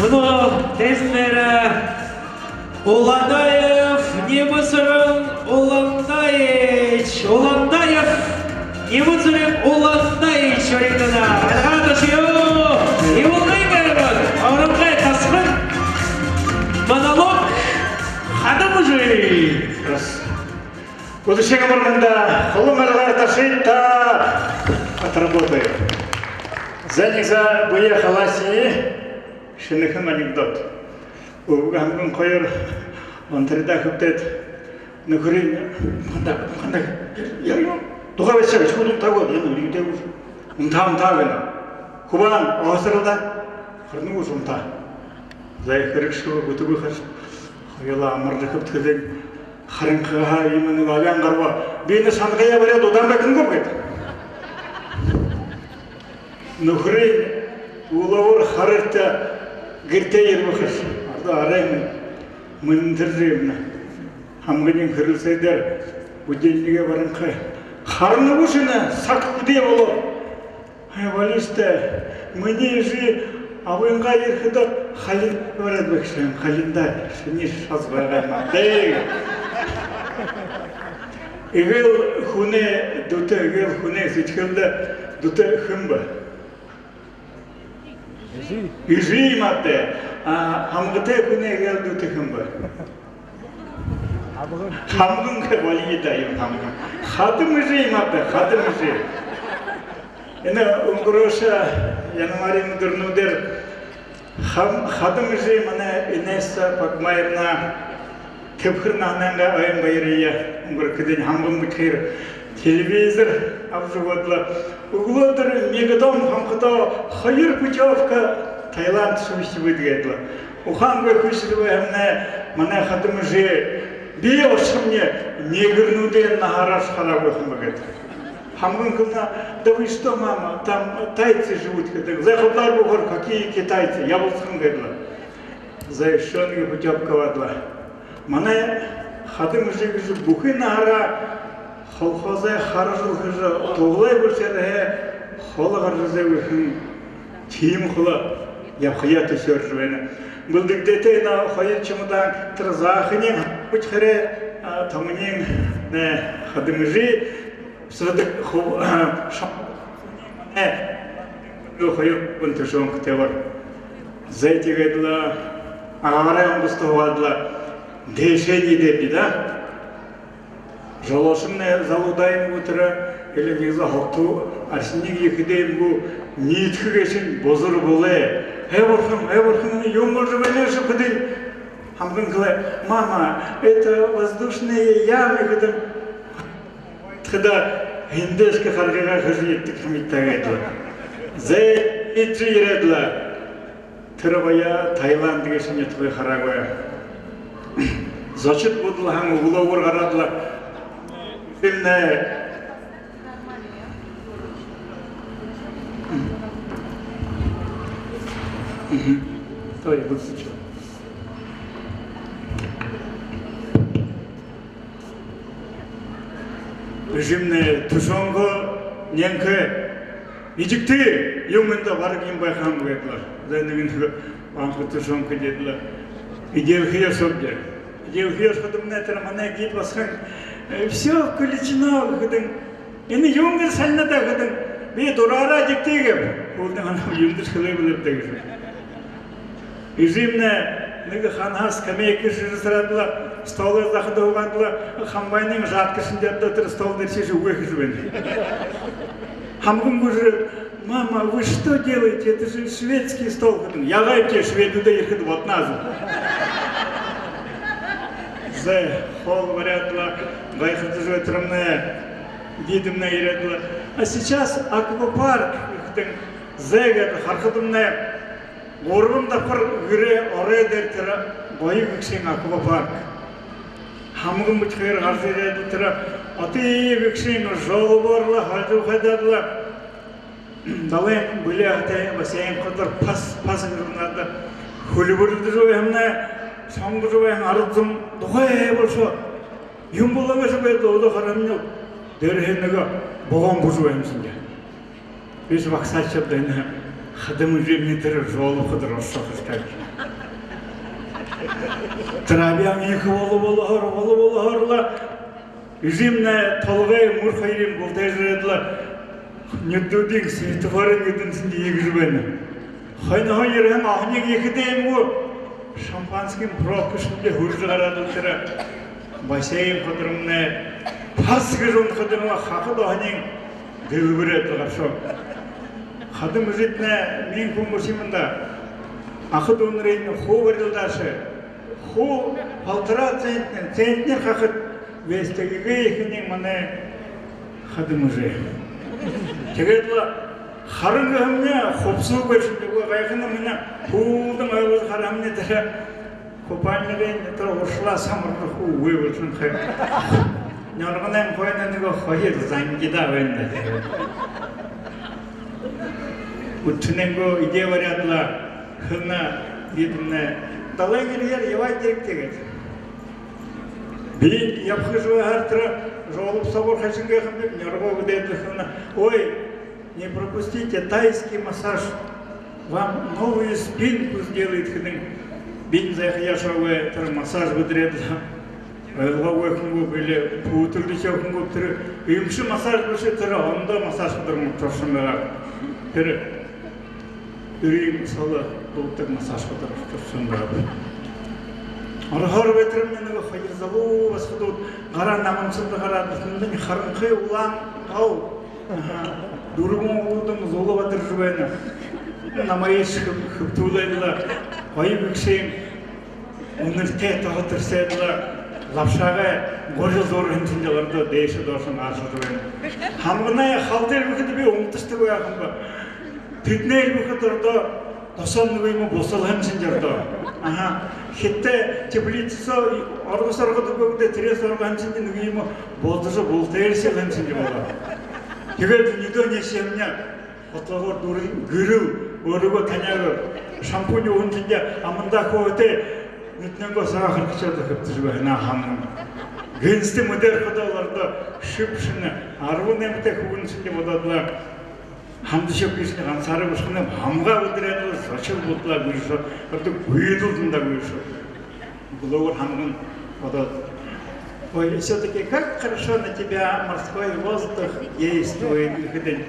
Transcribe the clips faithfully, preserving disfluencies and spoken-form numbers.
Мүнөө тайзан дээрэ Уландаев Ниман-Цырен Уландаевич, Уландаев Ниман-Цырен Уландаевич баригдана. Альгаа ташая. Ивалгын аймаг, Оронгой тасаган. Монолог «Хадам эжы». Раз. Будущий амар мэндэ, холын альгаар ташыт та. Отработаю. За, нэгэ за бэеэ халаашая. Шэнэхэн анекдот. Үбгэ һамган хоёр онтаридаа хэбтээд, нүхэрынь: «Манда, манда, яа, яа, тухай бэшэ, шууд унтаагүй, яа, нүхэрынь дээгүй». «Унтаа, унтаа», — гэнэ. «Хубаан, охсорол даа». «Харин үгы, унтаа». За, хэрэгшэгүй, бүтэгүй хаш. Хоюулаа амаржа хэбтэхэдэнь, харин хааһаа иимэ нэгэ абяан гараба. «Би энэ шанагаяа бариад удаан байтан гүб?» — гээд. Нүхэрынь үглөөгүүр харыт гэртээ ерэбэ хаш. Арда арай мэн-, мэнтэржэ ерэнэ. Һамганиинь хэрэлсээд, будильнигээ баранхай: «Харин үгы, шэнэ саг хэды болоо». «Ай, болиштэ, минии эжы абынгаа ерэхэдэ календарь бариад байгша юм, календарь, шинии шас байгаа юм аа даа». Эгээл хүнэй дүтэ, эгээл хүнэй сэдьхэлдэ дүтэ хэн бэ? Эжы юм аа даа. А һамгатай хүнэй эгээл дүтэ хэн бэ? Һамган. Һамган гэ, болиё даа, юм һамган. Хадам эжы юм аа даа, хадам эжы. Энэ үнгэрөөшэ январиин үдэрнүүдээр хам-, хадам эжы манай Инесса Пагмаевна Тэбхэр наһанайнгаа ойн баярые үнгэргэхэдэнь, һамган бэшэхээр телевизор абажа үгөөд лэ: «Үглөөдэр Мегадом хонходоо хоёр путёвка Таиланд шүүшэбэд», — гээд лэ. Ухаангүй хүшэр байһамнай манай хадам эжы: «Би ошохомни, негрнүүдые наһаараа хараагүй юм», — гээд. Һамган хэлэнэ: «Да вы что, мама, там тайцы живут», — гэдэг. «За, худалаар бү хэр, какие китайцы, ябалсахан», — гээд лэ. За, ещё нэгэ путёвка абаад лэ. Манай хадам эжы гэжэ бүхы наһаараа колхозой хара жэл хэжэ, тугалай бэршээрэһээ холо гаража үзөөгүй хэн, тиимэ холо ябахаяа түшөөрэжэ байна. Бэлдэгдээтэй, энэ хоёр чемодан, тэрэ зааханиинь хабшахарай, а томониинь, нэ, хадам эжы. Сэдэг ху-, шо-, э, хоёр гүн тушёнкатай бар. За, тиигээд лэ агаарай онгосто һуугаад лэ, дээшээ ниидэбди даа. Жолоошомнай залуудаа юм гү, тэрэ или нэгэ заа хогто арсаниинь ехэдээ юм гү, ниидэхэ гээшэнь бузар болоо. «Ай бурхан, ай бурхан, энэ юун боложо байна?» — гэхэдэнь, һамган хэлээ: «Мама, это воздушные ямы», — гэдэг. Тэдэ хэндэшье харгыгаа хэжэ яддаг юм итагаад лэ. За, иижэ ерээд лэ. Тэрэ баяа Таиланд гээшэ нютагые хараагүй. Зочид будалһан үглөөгүүр гараад лэ. Тиимэ. Мгм. Стой, выключил. Эжымни тушёнка нэнхэ. «Эжыгты, юун эндэ бараг юм байха юм», — гээд лэ. За, нэгэн анха тушёнка эдеэд лэ. Эдеэлхэеэ ошообди. Эдеэлхэеэ ошоходомнай тэрэ манай гид басаган: «Э, всё включено», — гэхэдэнь. «Энэ юун гээ, шалнада?» — гэхэдэнь. «Би дураараа эдигты», — гээб. Һүүлдэнь һанаа: «Юундэшье хэлээ бэлэйб даа», — гэжэ. Эжымни нэгэ хаанаһаа скамейка шэжэ сараад лэ, столой захада һуугаад лэ, хамбайнай жатка шэнжээд лэ, тэрэ стол дээрэ шэжэ үгы хэжэ байна. Һамган гүйжэ ерээд: «Мама, вы что делаете? Это же шведский стол», — гэхэдэнь. «Яагааб, шведүүд ерэхэдэ бодоно», — гэжэ. За, хоол бариад лэ, гайхажа байтарнай, гидымнай ерээд лэ: «А сейчас аквапарк», — гэхэдэнь. За, гээд харахадамнай, гурбан дабхар гэрэй орой дээрэ тэрэ гоё гэгшын аквапарк. Һамган бэшэхээр гаража ерээд лэ, тэрэ ото гэгшын жолбоор лэ һалхажа байхадаа лэ, далайн бэлигтэй бассейн газар пас, пас гэжэ унаад лэ, хүлибэрилдэжэ байһамнай, сонгожо байһан арад зон тухай болошоо. Юун болоо гээшэб гээд лэ, одоо харахадамни, дээрэһээ нэгэ богоон бужа байһан юм шэнги. Бишни багсаашье байна. Хадам эжымни тэрэ жолоохо дээрэ оршохо ёһотой. Тэрэ абяан ехэ боло болоһоор, боло болоһоор лэ эжымни толгой, мүр хоёрынь бултайжа ерээд лэ, нюдүүдынь светофорой нюдэн сэнь иигэжэ байна. Хойноһоо ерэһэн охинойнгоо ехэ дэмы гү, шампанскын пробка шэнги хүрэжэ гараад лэ, тэрэ бассейн ходормнай тас гэжэ унахадамни, хахад охинынь дэлбэрээд лэ гаршоо. Хадам эжытнай миин хүн бэшэ юм даа. Аха дүүнэрынь хуу барилдаашье. Хуу полтора центнер, центнер хахад бэшэ, тиигээ ехэнь манай хадам эжы. Тиигээд лэ харан гэһэмни хубсаһа бэшэ, тиигээ гайханамни, һүүлдэнь ойлгожо хараһамни, тэрэ купальнигынь тэрэ урагшаа самаржа хуу үгы болошонхой. Нюрганайнь хойно нэгэ хоёр зангида байна даа. Үдэшэнэйнгөө эдеэ бариад лэ, хэлэнэ бидэмнай: «Далайн эрьеэр ябаад ерэгты», — гээд. Би ябаха гэжэ байхадаа, тэрэ жолоохо соогуур хайшан гэхэм, би нюргуу үдөөд лэ хэлэнэ: «Ой, не пропустите тайский массаж. Вам новую спинку сделают», — гэхэдэнь, би зайхаяа шоугүй, тэрэ массаж бэдэрээд лэ, ойлгоогүй хүн гү, били пүүтэлдэжэ ябаһан хүн гү, тэрэ эмшэ массаж бэшэ, тэрэ ондоо массаж ходор мүртөөршэн байгаа. Тэрэ дүрим соло дуудаг массаж ходор мүртөөршэн байгаа. Орохоор байтарни нэгэ хоёр залуу басагад гараа намамсалда гараад, тэндэнь харанхы улаан гал, аха, дүрбэн улуудам зула бадаржа байна. Намайшье хэб-, хэбтүүлээд лэ, гоё бэшэһэн үнэртэй тоһо тэрсээд лэ, лабшагай гурил зуурһан шэнги ородоо дээшэ доошонь ааршажа байна. Һамганай халта эльбэхэдэ би унтадаг байһан юм ба. Тэдэнэй эльбэхэдэ ородоо досоонь нэгэ юумэ бусалһан шэнги ородоо. Аха. Хитадай теплицэ соо орго соргодог бэбди, тэрээн соо оргоһон шэнги нэгэ юумэ болдожо, бултайршалһан шэнги болоо. Тиигээд нюдөө нээшэһэмни, хотоогоор дүрэ гэрэл, өөрыгөө таняагүй, шампунь ууһан шэнги, амандаа хөөтэй, нюдэнэйнгөө сагаа харгашаад хэбтэжэ байһан һамган. Гэнтэ мэдээ орохо даа, ородоо шэб шэнэ, арбан наймтай хүбүүн шэнги бодоод лэ, хамта шэб гээшэнь гансаараа бэшэхэнь, һамгаа бэдэрээд лэ, зочид бултадаа гүйшөө, ородоо гүйдэл дундаа гүйшөө. Үглөөгүүр һамган бодоод: «Ой, всё-таки как хорошо на тебя морской воздух действует», — гэхэдэнь,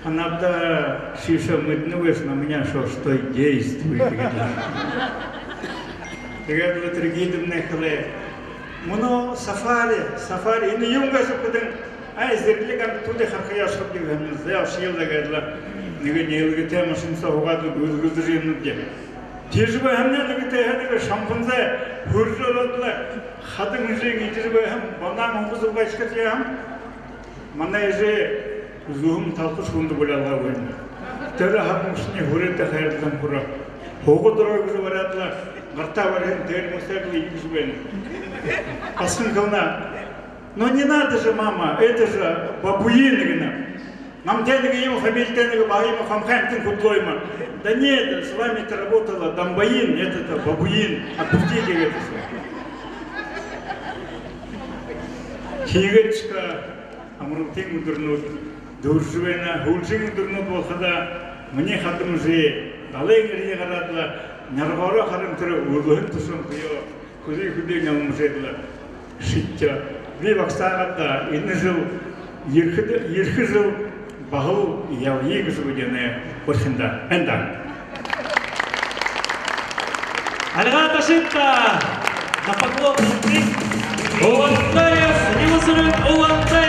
«Һанаа даа, ши шоо мэдэнэ гүш, на меня шо что действует», — гэдэг. Тиигээд лэ тэрэ гидэмнай хэлээ: «Мүнөө сафари, сафари, энэ юун гээшэб?» — гэхэдэнь, «Ай, зэрлиг амитадые харахаяа ошохоб», — гэһэн. «Зэ, ошоё», — гээд лэ, нэгэ нээлгэтэй машина соо һуугаад лэ гүйлгэлдэжэ ябанабди. Тиижэ байхадамни, нэгэ тээһээ нэгэ шимпанзе хүрэжэ ороод лэ, хадам эжын эдижэ байһан банан ууха зугаашье ябаһан. Манай эжы зүүһэн талхаш хүндэ булялгаа байна. Тэрэ хадам эжынь хүрөөтэй хайрлан хүрөө. Һуугаад ороо гэжэ бариад лэ, гартаа бариһан термосээр лэ иигэжэ байна. Басаган хэлэнэ: «Ну не надо же, мама, это же бабуин», — гэнэ. «Намтай нэгэ иимэ фамилитай, нэгэ баһа иимэ хамхай амитан хүдэлөө юм». «Да нет, с вами-то работала домбаин, это-то бабуин, отпустите», — гэдэг. Тиигээд шье амаралтын үдэрнүүд дүүрэжэ байна. Һүүлшын үдэрнүүд болоходоо, минии хадам эжы далайн эрье гараад лэ, нюргаараа харан, тэрэ үрлэһэн тушаан хуу хүдөө хүдөө нялмажа лэ шэдитэ. Би багсаагаад даа, энэ жэл, ерэхэ, ерэхэ жэл баһал ябая гэжэ бодоно. Урхинда эндэ. Альга ташыт даа. На поклон. Улаантай, Синявы Сэрэн, Улаантай.